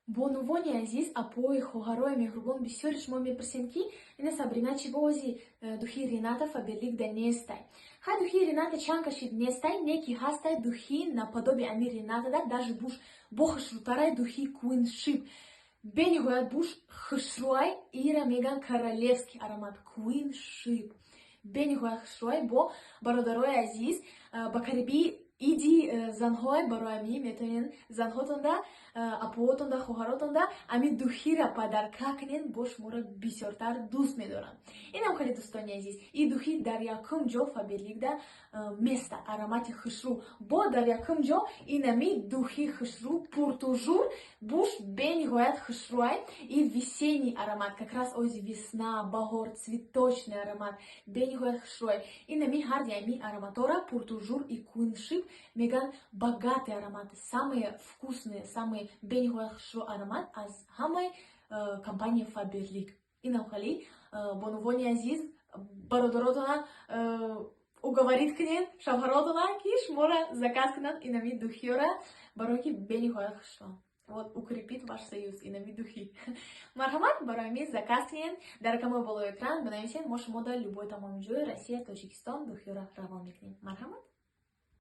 Бонувони азиз, апои, хоҳарои меҳрубон, бисёри шумо мепурсем, ки ина, Сабрина, чӣ бози духи Рената Фаберлик да нестай? Ха, духи Рената чанд кашид нестай, неки ҳастай духи наподобие ами Рената да, даже буш бо хушрӯтарай, духи Queen Ship. Бениҳоят буш хушрӯай, ира меган королевский аромат Queen Ship. Бениҳоят хушрӯай. Бо бародарои азиз, ба кариби иди занҳое, барои ами метавонен занҳотонда, апоотонда, хоҳаротонда ами духира подарка кунен, бо шуморо бисёртар дӯст медоранд. Инам хеле, дӯстони азиз, и духи дар якум ҷо Фаберликда места, аромати хушрӯ. Бо дар якум ҷо инами духи хушрӯ Pour toujours, буш бениҳоят хушрӯай и весенний аромат, как раз ози весна, баҳор, цветочный аромат, бениҳоят хушрӯай. Инами ҳарди ами ароматора, Pour toujours и Queen Ship, меган богатые ароматы, самые вкусные, самые бениҳоят хушрӯ аромат аз ҳамаи компания Фаберлик. Инам хали, бонувони азиз, бародаротона уговорить кунед, шавҳаротона, ки шуморо заказ кунанд инами духиёра, барое ки бениҳоят хушрӯ. Вот укрепит ваш союз инами духи. Марҳамат, барои ми заказ кунед, дар рақамҳои болои экран бинависед, мо шумо дар любой тамоми ҷои Россия, Тоҷикистон духиёра равон мекунем. Марҳамат.